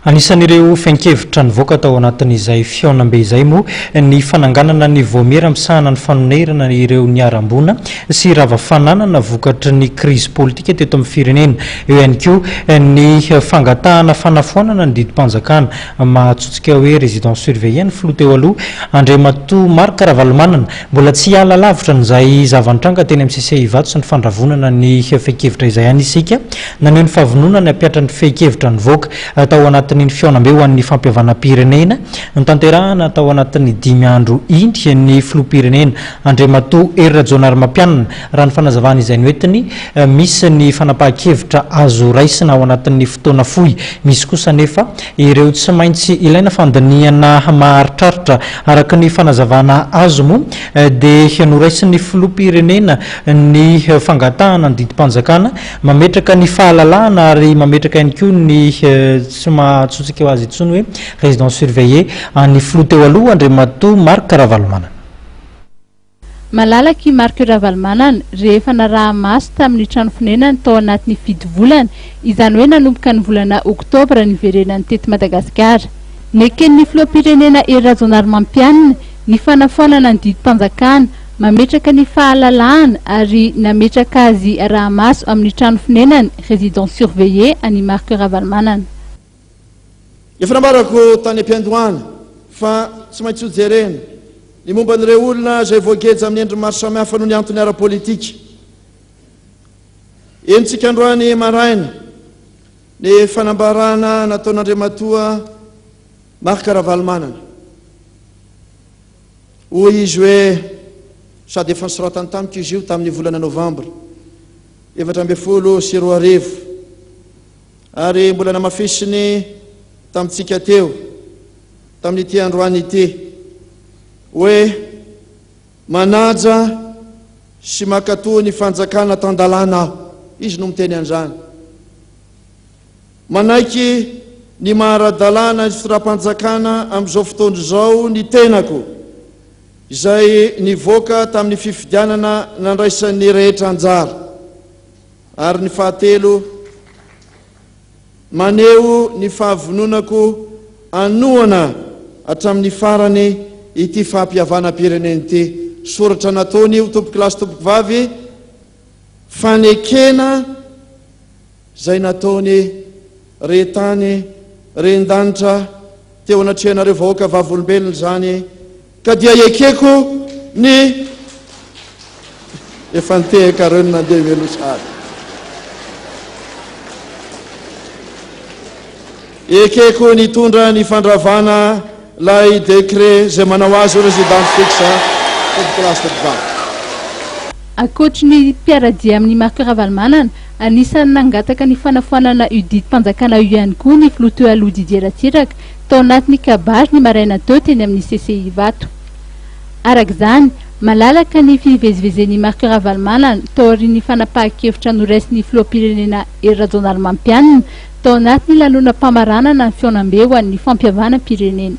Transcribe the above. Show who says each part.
Speaker 1: Anisan'ireo fehin-kevitra nivoaka tao anatin'izay fihaonambe izay moa ny fananganana ny vaomiera misahana ny fanonerana ireo niharam-boina sy rava fananana vokatry ny krizy politika teto amin'ny firenena. Eo ihany koa ny fangatahana fanafoanana ny didim-panjakana mahatsotsika hoe résidence surveillée ny filoha teo aloha Andriamatoa Marc Ravalomanana. Mbola tsy hiala lavitra an'izay zava-nitranga teny amin'ny CCI Ivato sy ny fandravonana ny fehin-kevitra izay ihany isika. Naneho ny fahavononany hampihatra ny fehin-kevitra nivoaka tao anatin'iny fihaonambe ho an'ny fampihavanam-pirenena notanterahana tao anatin'ny dimy andro iny ny filoham-pirenena Andriamatoa Hery Rajaonarimampianina. Raha ny fanazavana izay noentiny, misy ny fanapahan-kevitra azo raisina ao anatin'ny fotoana fohy, misy kosa anefa ireo tsy maintsy ilaina fandinihana maharitraritra. Araka ny fanazavana azo moa dia noraisin'ny filoham-pirenena ny fangatahana ny didim-panjakana mametraka ny fahalalahana ary mametraka ihany koa ny tsy mahatsotsika azy intsony hoe résidence surveillée an'ny filoha teo aloha Andriamatoa Marc Ravalomanana.
Speaker 2: Malalaka i Marc Ravalomanana rehefa naraha-maso tamin'ny trano fonenany tao anatin'ny fito volana, izany hoe nanomboka ny volana oktobra niverenany teto Madagasikara. Neken'ny filoham-pirenena Hery Rajaonarimampianina ny fanafoanana ny didim-panjakana mametraka ny fahalalahana ary nametraka azy araha-maso amin'ny trano fonenany, résidence surveillée, an'i Marc Ravalomanana.
Speaker 3: Efa nambarako tany am-piandohana fa tsy maintsy hojerena ny momba an'ireo olona izay voageja amin'ny endriny maro samihafa noho ny antony ara-politika. Henontsika androany maraina ny fanambarana nataon'Andriamatoa Marc Ravalomanana. Hoy izy hoe, sady efa nosoratany tamiko izy io tamin'ny volana novambra 2014, ary mbola namafisiny tamintsika teo tamin'ity androany ity hoe manaja sy mankatoa ny fanjakana tan-dalàna aho. Izy no miteny an'izany. Manaiky ny maha ara-dalàna ny fitondram-panjakana amin'izao fotoana izao ny tenako, izay nivoaka tamin'ny fifidianana nandraisan'ny rehetra anjara. Ary ny fahatelo, maneho ny fahavononako hanohana hatramin'ny farany ity fampihavanam-pirenena ity. Soratra nataony io, tompokolahy sy tompokovavy, fanekena izay nataony re tany, ren-danitra, teo anatrehanareo vahoaka vavolombelona izany, ka dia ekeko ny efa nitehaka reo ny nandeha mialoha sahady. Ekeko nitondra ny fandravana lay décret zay manao azy ho résidence fixe tompokolahy sy tompokovavy.
Speaker 2: Ankoatry ny mpiara-dia amin'i Marc Ravalomanana, anisan'ny nangataka ny fanafoanana io didim-panjakana io ihany koa ny filoha teo aloha Didier Ratsiraka tao anatin'ny kabary ny maraina teo teny amin'ny CCI Ivato. Araka izany, malalaka ny fivezivezen'i Marc Ravalomanana taorian'ny fanapahan-kevitra noraisin'ny filoham-pirenena Hery Rajaonarimampianina tao anatin'ny lanonam-pamaranana ny fihaonambe ho an'ny fampihavanam-pirenena.